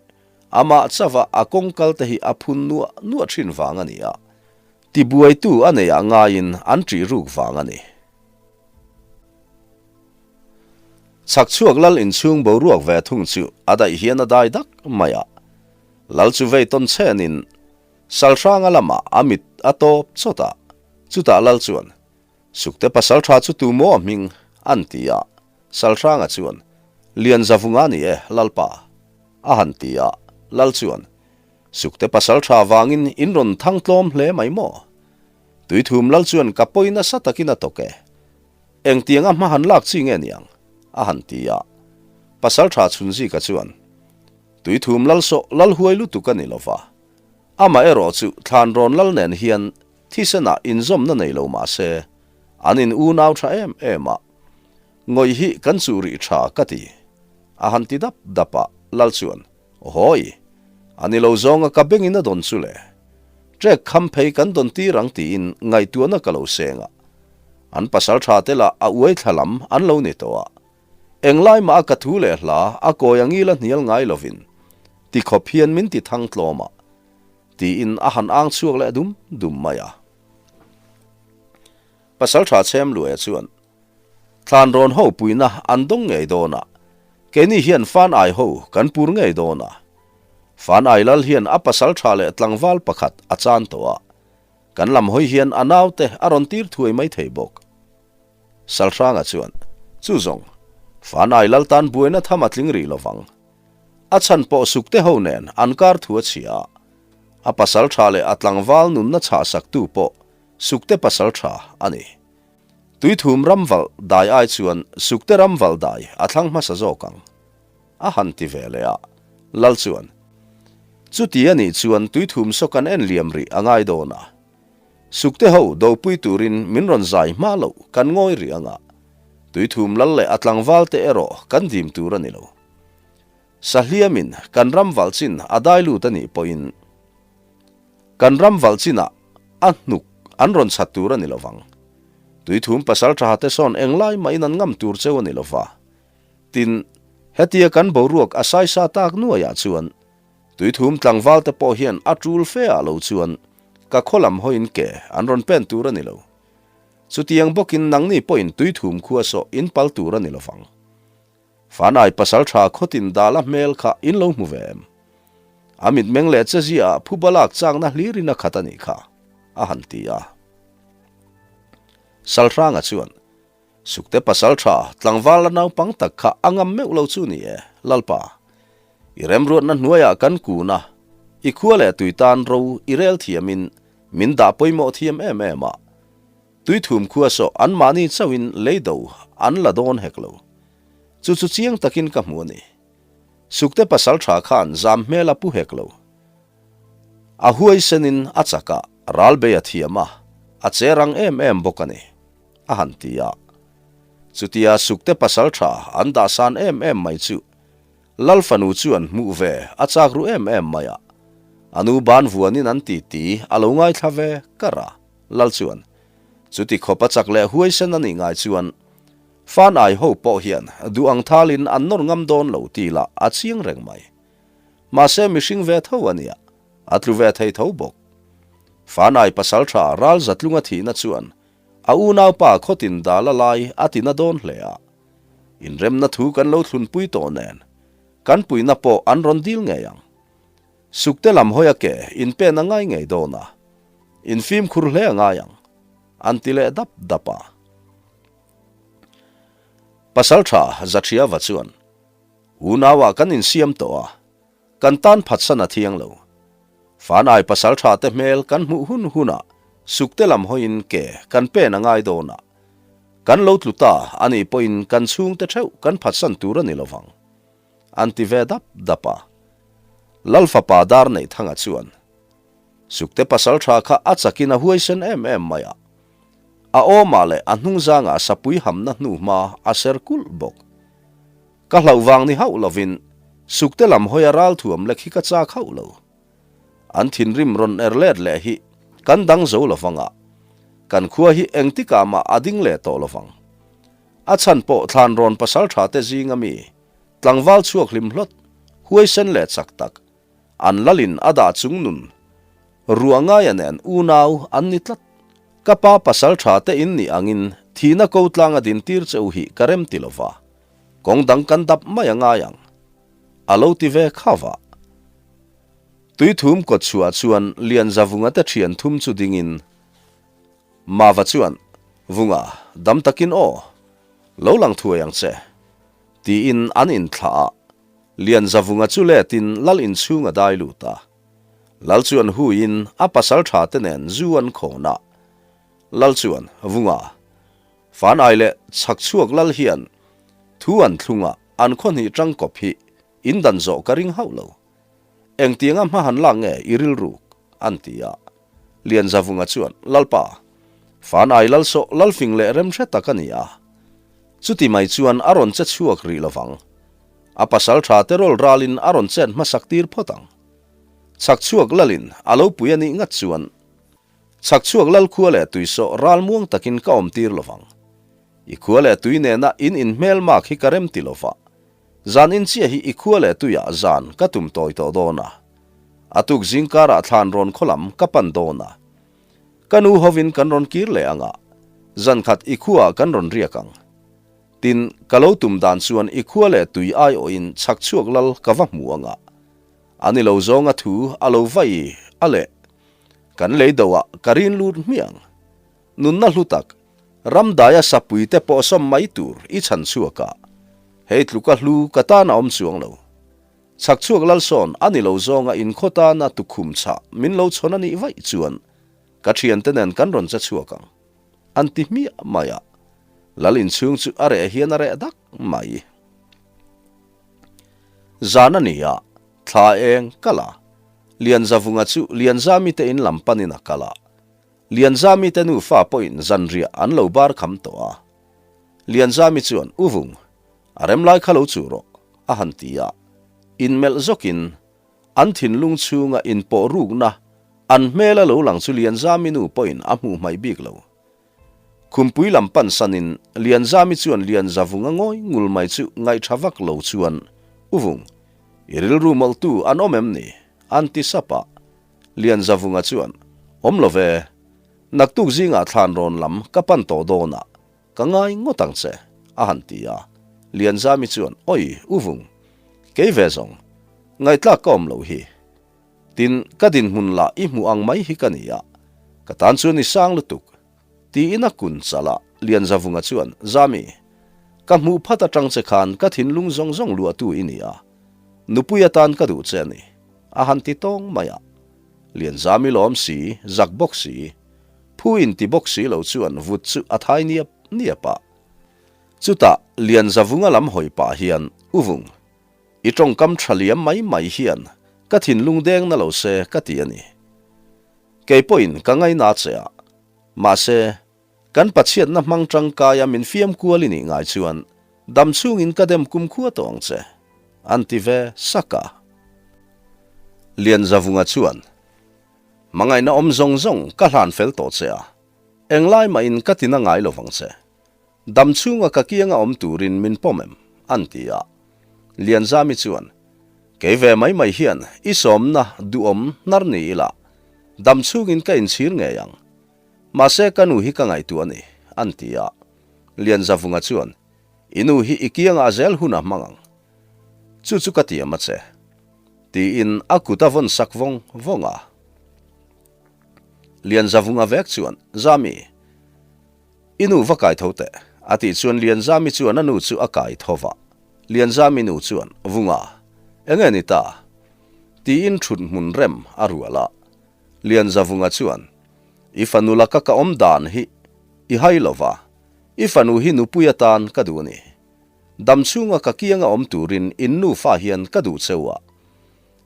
Amah chauha a kawng kal te hi a phun nuah nuah thin vang a ni a, tibuaitu a neih ah ngaiin an ṭih ruk vang a ni. Chhakchhuak lal inchhung boruak ve thung chu a daih hian a dai dak mai a, lal chu vei tawn chenin Salhranga lamah a mit a tawp chawt a, chutah lal chuan, Sukte pasalṭha chu tu maw a hming? an ti a, Salhranga chuan, Lianzavunga ni e, Lalpa. A han ti a, Lal chuan. Sukte pasalṭha vangin in rawn thang tlawm hle mai maw? Tuithum lal chuan ka pawi nasa takin a tawk e. Engtianga hma han lak chi nge niang? a han ti a. Pasalṭha Chhunzika chuan, Tuithum lal sawh lal huai lutuk a ni lo va. Amaherawh chu Thlanrawn lal nen hian thisenah inzawmna nei lo mah se, an in unau ṭha em em a. Ngawih hi kan chuh rih ṭha ka ti. A han ti dap dap a, lal chuan, Aw-hawi! A ni lo zawnga ka bengin a dawn chu le. Trek kham phei kan dawn tir ang tiin ngaihtuahna ka lo seng a. An pasal ṭha te lah a uai thla lam an lo ni tawh a. Englai mah a ka thu leh hla a kawi a ngil a hnial ngai lovin ti khawp hian min ti thang tlawm a, tiin a han ang chhuak leh dum dum mai a. Pasal ṭha chhem luaia chuan Thlanrawn ho puihna an dawng ngei dawn a, keini hian Fan Ai ho kan pur ngei dawn a. Fan Ai lal hian a pasal tha leh tlangval pakhat a chan tawh a, kan lam hawi hian a naute a rawn tir thuai mai thei bawk. Salhranga chuan, Chu zawng, Fan Ai lal tan buaina tham a tling rih lo vang. A chhan pawh sukte ho nen an kar thu a chhia a, a pasal tha leh a tlangval nunna chhahsaktu pawh sukte pasal tha a ni. Tuithum ram valh dai ai chuan Sukte ram valh dai a thlang hmasa zawk ang, a han ti ve leh a. Lal chuan, Chuti a nih chuan Tuithum saw kan en liam rih a ngai dawn a. Sukte ho dopui turin min rawn zai hma loh kan ngawi rih ang a. Tuithum lal leh a tlangval te erawh kan dim tur a ni lo. Sahliamin kan ram valh chin a dai lut a nih pawhin, Kan ram valh chinah a hnuk an rawn chhat tur a ni lovang. Tuithum pasal tha te sawn englai mahin an ngam tur cheu a ni lova. Tin, hetia kan boruak a saisa tak nuaiah chuan Tuithum tlangval te pawh hian a tul fe ah lo chuan ka khaw lam hawiin ke an rawn pen tur a ni lo. Chutiang bawkin nangni pawhin Tuithum khua sawh in pal tur a ni lovang. Fanai pasal tha khawtin dala hmel kha in lo hmu ve em? A mitmeng leh chezia ah phuba lak chakna hlirin a khat a nih kha, a han ti a. Salhranga chuan, Sukte pasal tha tlangval la naupang tak kha a ngam meuh lo chu ni e, Lalpa. I remruatna hnuaiah kan kun a, i khua leh tui tan ro i rel thiamin min dah pawimawh thiam em em a. Tuithum khua saw anmahni chauhin leido an la dawn hek lo. Chu chu chiang takin ka hmu a ni. Sukte pasal tha khan zam hmel a pu hek lo. A huaisenin a chak a, ralbei a thiam a, a che rang em em bawk a ni, a han ti a. Chutia Sukte pasal tha an dahsan em em mai chu Lal fanu chuan hmuh ve a chak ru em em mai a. A nu ban vuanin an titi a lo ngaithla ve kar a. Lal chuan, Chuti khawp a chak leh huaisen a nih ngai chuan, Fan ai ho pawh hian duh ang thalin an nawr ngam dawn lo ti lah a chiang reng mai. Mahse mihring ve tho a nia, a tlu ve thei tho bawk. Fan ai pasal tha ral zatlunga thihna chuan a unaupa khawtin dal a lai a ti na dawn hle a. Inremna thu kan lo thlunpui tawh nen, kan puihna pawh an rawn dil ngei ang. Sukte lam hawi a ke in pen a ngai ngei dawn a, in fimkhur hle a ngai ang, an ti leh dap dap a. Pasal tha Zathiava chuan, Unauah kan insiam tawh a, kan tan phatsan a thiang lo. Fanai pasal tha te hmel kan hmuh hun hunah Sukte lam hawiin ke kan pen a ngai dawn a, kan lo tlu ta a nih pawhin kan chhungte theuh kan phatsan tur a ni lovang. An ti ve dap dap a. Lal fapa dar neih thanga chuan, Sukte pasal tha kha a chakin a huaisen em em mai a. A awmah leh a hnungzangah sapui hamna hnuhma a ser kulh bawk. Ka hlauh vang ni hauh lovin Sukte lam hawi a ral thuam lek hi ka chak hauh lo. An thinrim rawn er let leh hi kan dang zo lovang a, kan khua hi engtikah mah a ding leh tawh lovang. A chhan pawh thlanrawn pasal tha te zinga mi tlangval chhuak hlim hlawt, huaisen leh chak tak, an lalin a dah chung nun ruah ngaia nen unau an ni tlat. Ka pa pasal tha te in nih angin thihna ko tlanga din tir che u hi ka rem ti lova, kawng dang kan dap mai a ngai ang, a lo ti ve khava. Tuithum kawtchhuah chuan Lianzavunga te thian thum chu dingin, Mava chuan, Vunga, dam takin aw, lo lang thuai ang che, tiin an inthlah a. Lianzavunga chu letin lal inchhung a dai lut a. Lal chuan huiin a pasaltha te nen zu an khawn a. Lal chuan, Vunga, Fanai leh Chhakchhuak lal hian thu an thlung a, an khawhnih tangkawp hi in dan zawh ka ring hauh lo. Engtianga hma han lak nge i rilruk? an ti a. Lianzavunga chuan, Lalpa, Fanai lal sawh lalfing leh remhre tak a ni a. Chuti mai chuan a rawn che chhuak rih lovang. A pasal tha te rawl ralin a rawn chet hmasak tir phawt ang. Chhakchhuak lalin a lo pui a nih ngat chuan Chhakchhuak lal khua leh tui sawh ral muang takin ka awm tir lovang. I khua leh tui nena in inhmel mak hi ka rem ti lova. Zan in chiah hi i khua leh tuiah zan ka tum tawi tawh dawn a. A tuk zing karah thlan rawn khaw lam ka pan dawn a. Ka nu hovin kan rawn kir leh ang a, zan khat i khuaah kan rawn riak ang. Tin, ka lo tum dan chuan i khua leh tui aiawhin chhakchhuak lal ka va hmu ang a. A ni lo zawnga thu a lo vai a leh kan lei do ah ka rin lut hmiang. Nunna hlu tak, ram daia sapui te pawh sawm mai tur i chhan chhuak a, hei tluka hlu ka tan a awm chuang lo. Chhakchhuak Lalsawn a ni lo zawnga inkhaw tana tukhum chhah min lo chhawn a nih vaih chuan ka thiante nen kan rawn che chhuak ang. An ti hmiah mai a, Lal inchhung chu a reh hian a reh dak mai. Zan a ni a, thla eng kal a, Lianzavunga chu Lianzami te in lam panin a kal a. Lianzami te nufa pawhin zanriah an lo bar kham tawh a. Lianzami chuan, U Vung, a rem lai kha lo chuh rawh, a han ti a. Inmelh zawkin an thinlung chhunga inpawh rukna an hmel a lo lang chu Lianzami nu pawhin a hmuh hmaih bik lo. Khumpui lam pan sanin Lianzami chuan Lianzavunga ngawi ngul mai chu ngaihṭha vak lo chuan, U Vung, i rilru mawlhtu an awm em ni? an ti sap a. Lianzavunga chuan, Awm lo ve, naktuk zingah thlan rawn lam ka pan tawh dawn a, ka ngai ngawt ang che, a han ti a. Lianzami chuan, Awi, U Vung, kei ve zawng, ngaihtlak ka awm loh hi. Tin, ka dinhmun lah i hmuh ang mai hi ka ni a, ka tan chuan i sang lutuk. Tiin a kun chalh a, Lianzavunga chuan, Zami, ka hmuh phat atang che khan ka thinlung zawng zawng luahtu i ni a, nupui atan ka duh che a ni, a han ti tawng mai a. Lianzami lawm si, zak bawk si, phu inti bawk si lo chuan vut chu a thai niap niap a. Chutah, Lianzavunga lam hawi pah hian, U Vung, I tawngkam tha liam mai mai hian ka thinlung deng na lo se ka ti a ni. Kei pawhin ka ngaina che a, mahse, kan Pathianna hmang tangkaia min fiam kual i nih ngai chuan dam chhungin ka dem kumkhua tawh ang che, an ti ve sak a. Lianzavunga chuan, Hmangaihna awm zawng zawng ka hlan fel tawh che a, englai mahin ka tina ngai lovang che. Dam chhunga ka kianga awm turin min pawm em? an ti a. Lianzami chuan, Kei ve mai mai hian i sawmna duhawm hnar ni ila, dam chhungin ka inchhir ngei ang. Mahse ka nu hi ka ngaihtuah a ni, an ti a. Lianzavunga chuan, I nu hi i kiangah zel hun a hmang ang. Chu chu ka tiam a che. Tiin a kut a vawn sak vawng vawng a. Lianzavunga vek chuan, Zami, I nu va kai tho teh, a tih chuan Lianzami chuan a nu chu a kai tho va. Lianzami nu chuan, Vunga, enge ni ta? Tiin thut hmun rem a rual a. Lianzavunga chuan, I fanu laka ka awm dan hi i hai lo va, i fanu hi nupui atan ka duh a ni. Dam chhunga ka kianga awm turin in nufa hian ka duh cheu a.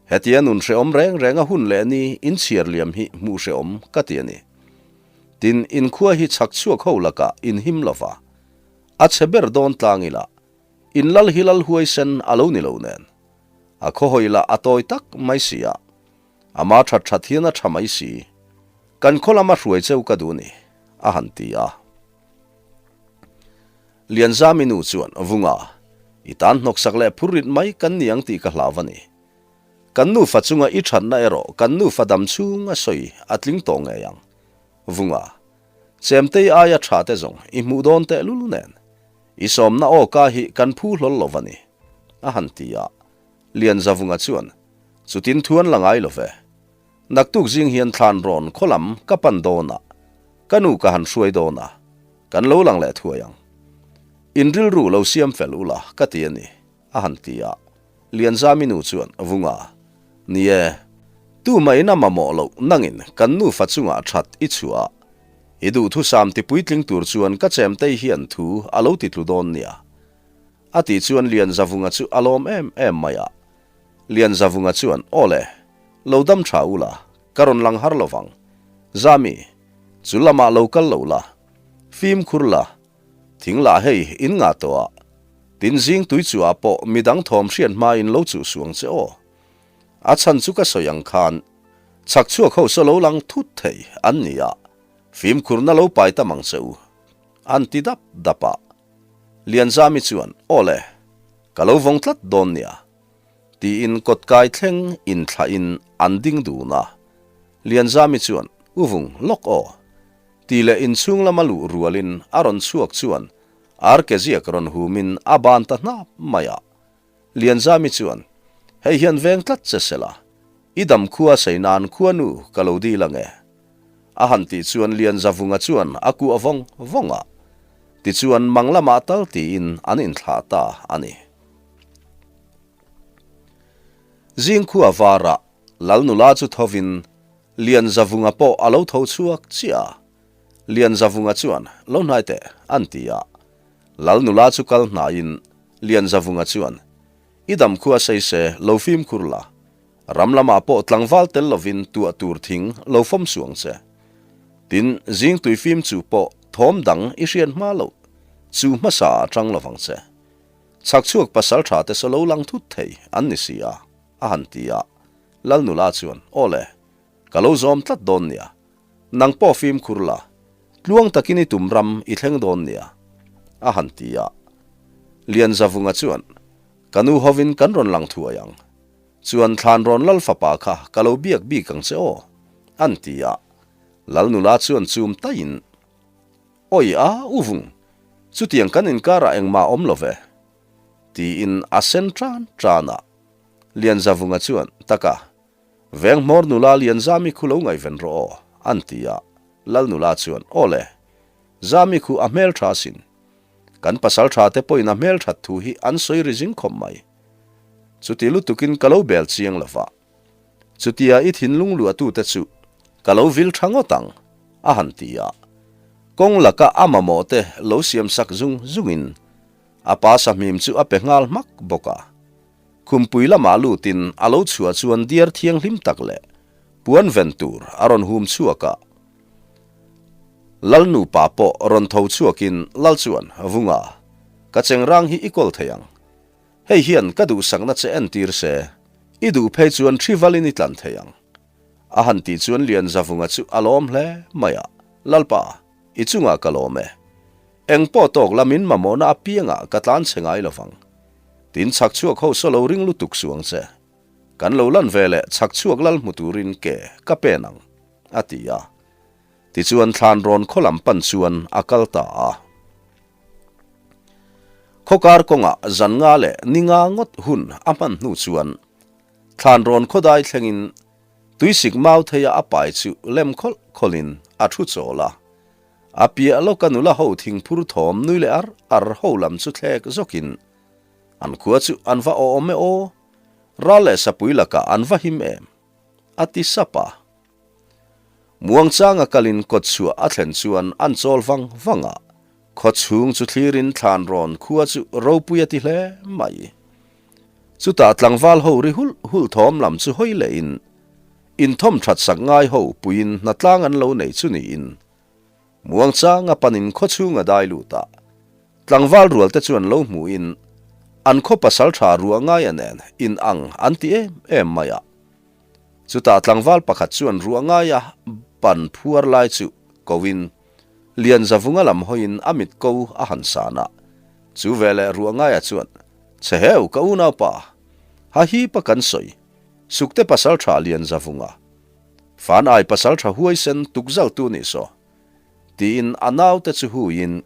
Hetia nun hrehawm reng renga hun leh ni inchhiar liam hi hmuh hrehawm ka ti a ni. Tin, inkhua hi chhak chhuak ho lakah inhim lo va, a chhe ber dawn tlang ila, in lal hi lal huaisen a lo ni lo nen. A khawhawi lah a tawi tak mai si a, ama that that hian a tha mai si. Kan khaw lama hruai cheu ka duh ni, a han ti a. Lianzami nu chuan, Vunga, i tan hnawksak leh phur rit mai kan ni ang tih ka hlau a ni. Kan nufa chunga i thatna erawh kan nufa dam chhung a sawi a tling tawh ngei ang. Vunga, Chemtei aia tha te zawng i hmuh dawn tehlul nen, i sawmna aw ka hi kan phu hlawl lo va ni, a han ti a. Lianzavunga chuan, Chutin thu an la ngai lo ve. Naktuk zing hian thlan rawn khaw lam ka pan dawn a, ka nu ka han hruai dawn a, kan lo lang leh thuai ang. In rilru lo siam fel ula ka ti a ni, a han ti a. Lianzami nu chuan, Vunga, ni e. Tumahin a mamawh loh nangin kan nufa chungah that i chhuah a, i duhthusam tipuitling tur chuan ka chemtei hian thu a lo titlu dawn nia. A tih chuan Lianzavunga chu a lawm em em mai a. Lianzavunga chuan, Aw le, lo dam tha u la, ka rawn lang har lo vang. Zami, chu lamah lo kal lo la, fimkhur la, thing lah hei in ngah tawh a, tin zing tui chu ah pawh midang thawm hriat hmain lo chuh suang che aw. A chhan chu ka sawi ang khan, chhak chhuak ho saw lo lang thut thei an ni a, fimkhurna lo pai tam ang che u, an ti dap dap a. Lianzami chuan, Aw le, ka lo vawng tlat dawn nia, tiin kawtkai thleng inthlahin an ding dun a. Lianzami chuan, U vung, lawk aw, ti leh inchhung lama luh rualin a rawn chhuak chuan ar ke ziak rawn humin a ban ta hnap mai a. Lianzami chuan, Hei hian veng tlat che sela, i dam khua sei nan khuanu ka lo dil ang e. A han tih chuan Lianzavunga chuan a kuah vawng vawng a, tichuan mang lamah tal tiin an inthlah ta a ni. Zingkhua varah Lal nula chu thovin Lianzavunga pawh a lo tho chhuak chiah a, Lianzavunga chuan, Lo hnai teh, an ti a. Lal nula chu kal hnaiin Lianzavunga chuan, I dam khua sei se, lo fimkhur la. Ram lamah pawh tlangval tel lovin tuah tur thing lo fawm suang che. Tin, zing tui fim chu pawh thawm dang i hriat hma loh chu hmasa ah tang lovang che. Chhak chhuak pasal tha te saw lo lang thut thei an ni si a, a han ti a. Lal nula chuan, Aw le, ka lo zawm tlat dawn nia. Nang pawh fimkhur la, tluang takin i tum ram i thleng dawn nia, a han ti a. Lianzavunga chuan, Ka nu hovin kan rawn lang thuai ang. Chuan thlan rawn lal fapa kha ka lo biak bik ang che aw, an ti a. Lal nula chuan chum taiin, Awi a, u vung, chutiang kan inkarah engmah awm lo ve, tiin a sen tan tan a. Lianzavunga chuan, Taka, veng hmawr nula Lianzami khu lo ngaihven rawh aw, an ti a. Lal nula chuan, Aw le, Zami khu a hmeltha asin. Kan pasaltha te pawhin a hmelthat thu hi an sawi ri zing khawp mai. Chuti lutukin ka lo bel chiang lo va. Chutia i thinlung luahtute chu ka lo vil tha ngawt ang, a han ti a. Kawng laka a mamawh te lo siam sak zung zungin a pa sahmim chu a pe nghal hmak bawk a. Khumpui lamah lutin a lo chhuah chuan diar thianghlim tak leh puan ven tur a rawn hum chhuak a. Lal nupa pawh rawn tho chhuakin Lal chuan, Vunga, ka chengrang hi i kawl thei ang. Hei hian ka duhsakna che entir se, i duh phei chuan thi valin i tlan thei ang. A han tih chuan Lianzavunga chu a lawm hle mai a, Lalpa, i chungah ka lawm e. Eng pawh tawk la min mamawhna apiangah ka tlan che ngai lovang. Tin chhak chhuak ho saw lo ring lutuk suang che. Kan lo lan ve leh chhak chhuak lal hmu turin ke ka pen ang, a ti a. Tichuan thlan rawn khaw lam pan chuan a kal ta a. Khawkar kawngah zan nga leh ni nga ngawt hun a hman hnu chuan thlan rawn khawdai thlengin tuisik mau theia a pai chu lem khawlh khawlhin a thu chawl a. A piah lawka nula ho thingphur thawm nui leh ar ar ho lam chu thlek zawkin an khua chu an va awm e aw, ral leh sapui lakah an va him em? a ti sap a. Muangchanga kalin kawtchhuah a thlen chuan an chawl vang vang a, khaw chhung chu thlirin thlan rawn khua chu ropui a ti hle mai. Chutah tlangval ho ri hulh hulh thawm lam chu hawi lehin inthawm that sak ngai ho puiin hnatlang an lo nei chu niin Muangchanga panin khaw chhung a dai lut a, tlangval rual te chuan lo hmuhin an khaw pasal tha ruah ngaia nen in ang an ti em em mai a. Chutah tlangval pakhat chuan ruah ngaia ban phuar lai chu koin Lianzavunga lam hawiin a mit ko a han san a. Chu veleh ruah ngaia chuan, Che heu ka unaupa, ha hipa kan sawi, Sukte pasal tha Lianzavunga, fan ai pasal tha huaisen tukzaltu nih saw, tiin a naute chu huiin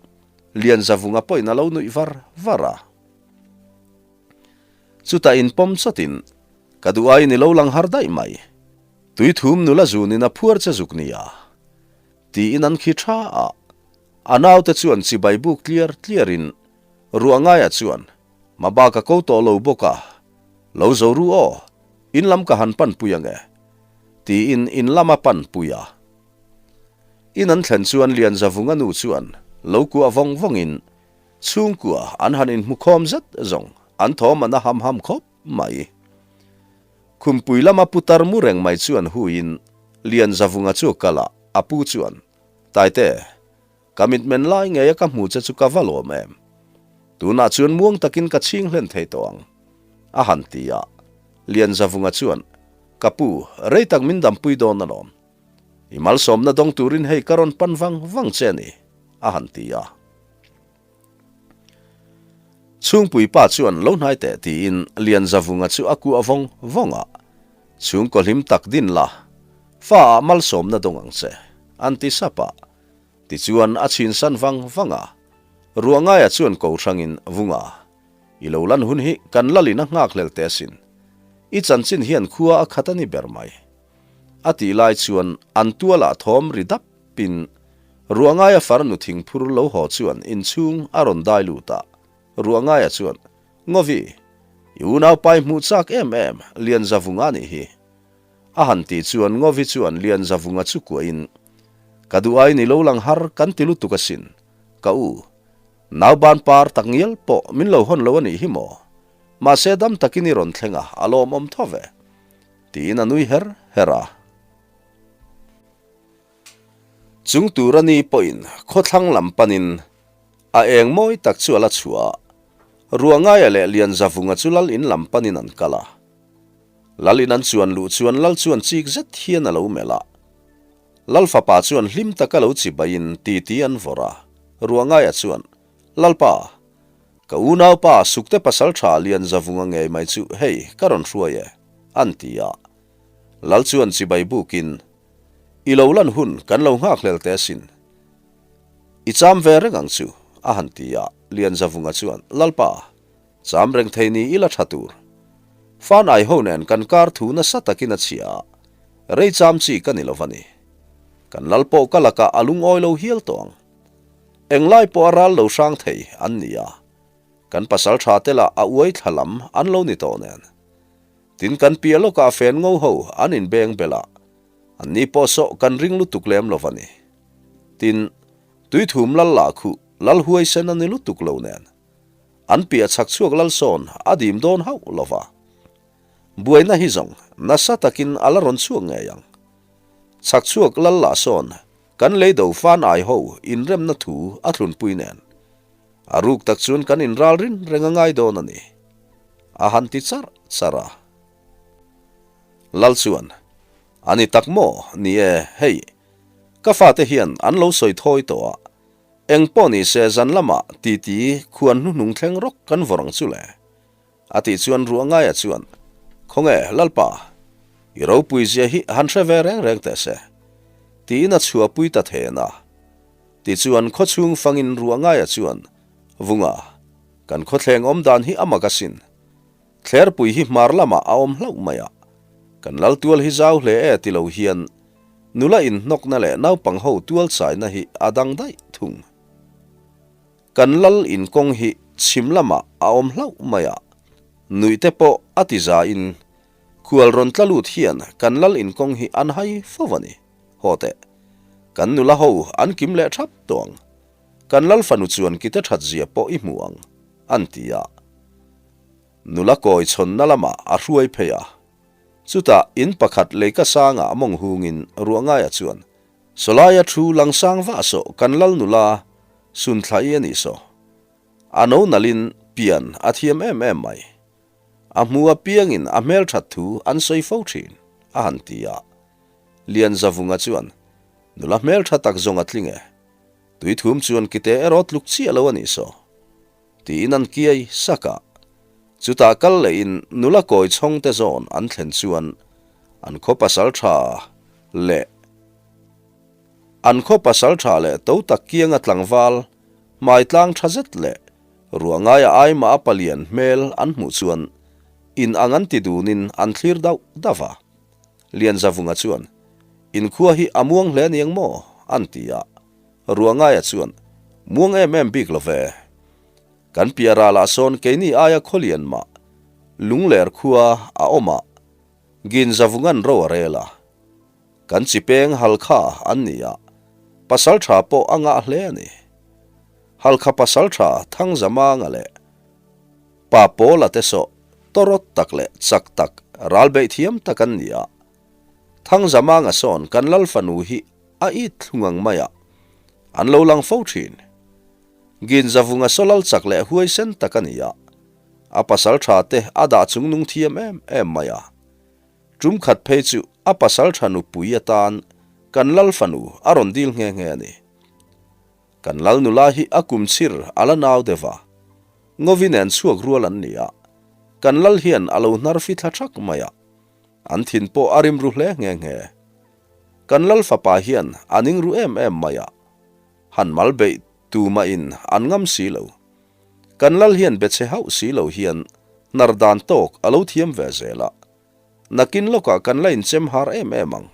Lianzavunga pawhin a lo nuih var var a. Chutah inpawm chawtin, Ka duh aiin i lo lang har daih mai. Tuithum nula zunin a phuar che zuk nia. Tiin an khi tha a. A naute chuan chibai buk tliar tliarin ruah ngaia chuan, Maba ka ko tawh lo bawk a, lo zo ru aw, in lam ka han pan pui ang e. Tiin in lam a pan pui a. In an thlen chuan Lianzavunga nu chuan lo kuah vawng vawngin chhungkua an han inhmukhawm zet zawng an thawm an a ham ham khawp mai. Khumpui lama putar mu reng mai chuan huiin Lianzavunga chu kal a, a pu chuan, Taite, ka mitmen lai ngeia ka hmu che chu ka va lawm em? Tunah chuan muang takin ka chhing hlen thei tawh ang, a han ti a. Lianzavunga chuan, Ka pu, rei tak min dampui dawn alawm. I malsawmna dawng turin hei ka rawn pan vang vang che a ni, a han ti a. Chhungpui pa chuan lo hnai teh tiin Lianzavunga chu a kuah vawng vawng a, Chhungkaw hlim tak din la, fa ah malsawmna dawng ang che, an ti sap a. Tichuan a chhinsan vang vang a, Ruangaia chuan ko hrangin Vunga, I lo lan hun hi kan lalin a nghakhlel teh asin. I chanchin hian khua a khat a ni ber mai. A tih lai chuan an tualah thawm ri dap pin Ruangaia farnu thingphur lo haw chuan inchhung a rawn dai lut a. Ruangaia chuan, Ngovi, i unaupai hmuh chak em em Lianzavunga nih hi. A han tih chuan Ngovi chuan Lianzavunga chu kuahin, Ka duh aiin i lo lang har kan ti lutuk asin, ka u. Nauban par tak ngial pawh min lo hawn lo a nih hi maw? Mahse dam takin i rawn thleng a, a lawmawm tho ve. Tiin a nui her her a. Chung tur a ni pawhin khawthlang lam panin a eng mawi tak chu a la chhuah a, Ruangaia leh Lianzavunga chu lal in lam panin an kal a. Lal in an chuan luh chuan lal chuan chik zet hian a lo melh a. Lal fapa chuan hlim taka lo chibaiin titi an vawrh a, Ruangaia chuan, Lalpa, ka unaupa Sukte pasalṭha Lianzavunga ngei mai chu hei ka rawn hruai e, an ti a. Lal chuan chibai bukin, I lo lan hun kan lo nghakhlel teh asin. I cham ve reng ang chu, a han ti a, Lianzavunga chuan, Lalpa, Cham reng thei ni ila tha tur. Fanai ho nen kan kar thu nasa takin a chhia a, rei cham chi ka ni lo va ni. Kan lal pawh ka lakah a lungawi lo hial tawh ang. Englai pawh a ral lo hrang thei an ni a, kan pasal tha te lah a uai thla lam an lo ni tawh nen. Tin kan piah lawkah fen ngo ho an inbeng belh a, an ni pawh sawh kan ring lutuk lem lo va ni. Tin, Tuithum lal lah khuh lal huaisen a ni lutuk lo nen. An piah chhak chhuak lalsawn a dim dawn hauh lo va. Buaina hi zawng nasa takin a la rawn chhuak ngei ang. Chhak chhuak lal lah sawn kan lei do fan ai ho inremna thu a thlunpui nen. A ruk tak chuan kan inral rin reng a ngai dawn a ni. A han ti charh charh a. Lal chuan, A ni tak maw? Ni e, hei, ka fate hian an lo sawi thawi tawh a. Eng pawh ni se zan lamah titi khuan hnuhnung thleng rawk kan vawr ang chu le. A tih chuan Ruangaia chuan, Khawnge, Lalpa, i ropui zia hi han hre ve reng reng teh se. Tiin a chhuahpui ta then a. Tichuan khawchhung fangin Ruangaia chuan, Vunga, kan khawthleng awm dan hi a mak asin. Thlerpui hi hmar lamah a awm hlauh mai a, kan lal tual hi zau hle e ti lo hian nula inhnawkna leh naupang ho tual chaina hi a dang daih thung. Kan lal inkawng hi chhim lamah a awm hlauh mai a, nuih te pawh a ti zain khual rawn tla lut hian kan lal inkawng hi an hai fo a ni. Haw teh, kan nula ho an kim leh thap tawh ang. Kan lal fanu chuan kite that zia pawh i hmu ang, an ti a. Nula kawi chhawnna lamah a hruai phei a. Chutah in pakhat leika sangah mawng hungin Ruangaia chuan, Sawlaia thu langsang vah sawh kan lal nula Sunthlai a nih saw. A no nalhin pian a thiam em em mai. A hmu apiangin a hmelthat thu an sawi fo thin, a han ti a. Lianzavunga chuan, Nula hmeltha tak zawng a tling e. Tuithum chuan kite erawh tluk chiah lo a nih saw. Tiin an kiai sak a. Chutah kal lehin nula kawi chhawng te zawn an thlen chuan an khaw pasal tha leh an khaw pasal tha leh to tak kianga tlangval hmai tlang tha zet leh ruah ngaia aimah a palian hmel an hmuh chuan in ang an ti dunin an thlir dauh dauh a. Lianzavunga chuan, Inkhua hi a muang hle aniang maw? an ti a. Ruangaia chuan, Muang em em bik lo ve. Kan piah ralah sawn keini aia khawlian mah Lungler khua a awm a, Ginzavungan ro a rel a. Kan chi peng Halkha an ni a, pasalṭha pawh a ngah hle a ni. Halkha pasalṭha Thangzamanga leh Pa Pawla te sawh tawrawt tak leh chak tak, ral beih thiam tak an ni a. Thangzamanga sawn kan lal fanu hi a it thlung ang mai a, an lo lang fo thin. Ginzavunga saw lal chak leh huaisen tak a ni a, a pasalṭha te a dah chungnung thiam em em mai a. Tum khat phei chu a pasalṭha nupui atan kan lal fanu a rawn dil nghe nghe a ni. Kan lal nula hi a kum chhir a la nau deuh a, Ngovi nen chhuak rual an ni a, kan lal hian a lo hnar fi thla thak mai a, an thin pawh a rim ru hle nghe nghe. Kan lal fapa hian a ning ru em em mai a, han mal beih tumahin an ngam si lo. Kan lal hian be che hauh si lo hian hnar dan tawk a lo thiam ve zel a, nakin lawkah kan la inchem har em em ang.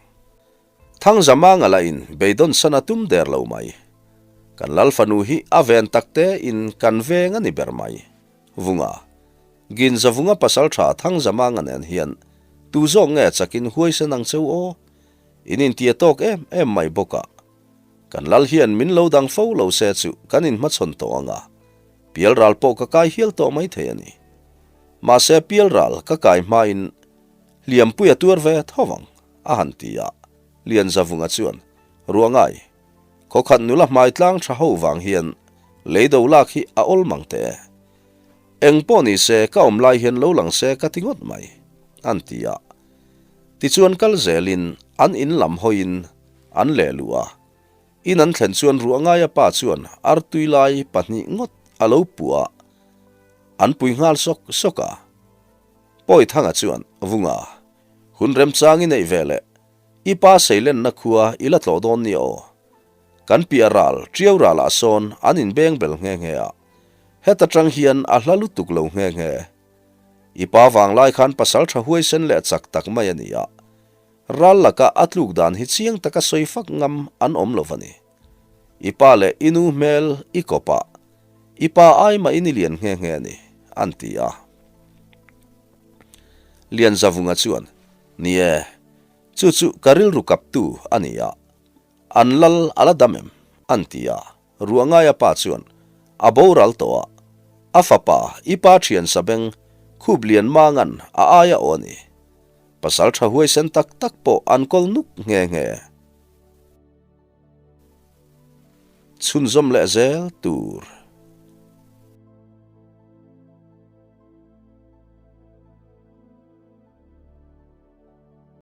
Thangzamanga lah in beidawn san a tum der lo mai. Kan lal fanu hi a ven tak te in kan veng a ni ber mai. Vunga, Ginza Vunga pasaltha Thangzamanga nen hian tu zawk nge chakin huaisen ang cheu aw? In intia tawk em em mai bawk a. Kan lal hian min lo dang fo lo se chu kan inhmachhawn tawh ang a, pialral pawh ka kai hial tawh mai thei a ni. Mahse pialral ka kai hmain hliampui a tuar ve tho vang, a han ti a. Lianzavunga chuan, Ruangai, khawkhat nula hmai tlang tha ho vang hian leido lak hi a awl mang teh e. Eng pawh ni se ka awm lai hian lo lang se ka ti ngawt mai, an ti a. Tichuan kal zelin an in lam hawiin An leh luh a, in an thlen chuan Ruahngaia pa chuan artui lai pahnih ngawt a lo puh a, an pui nghal sawk sawk a. Pawithanga chuan, Vunga, hun remchang i neih ve leh, i pa seilenna khua i la tlawh dawn nia aw. Kan piah ral, Tiau ralah sawn an inbeng bel nghe nghe a, heta tang hian a hla lutuk lo nghe nghe. I pa vanglai khan pasal tha huaisen leh chak tak mai a ni a, Ral laka a tluk dan hi chiang taka sawi fak ngam an awm lo va ni. I pa leh i nu hmel i kawp a, i pa ai mah in i lian nghe nghe a ni, an ti a. Lianzavunga chuan, Ni e, chu chu ka rilru kaptu a ni a, an lal a la dam em? an ti a. Ruangaia pa chuan, A boral tawh a, a fapa i pa thian sabeng khup lian mangan a aia aw a ni. Pasal tha huaisen tak tak pawh an kawl nuk nghe nghe. Chhunzawm leh zel tur.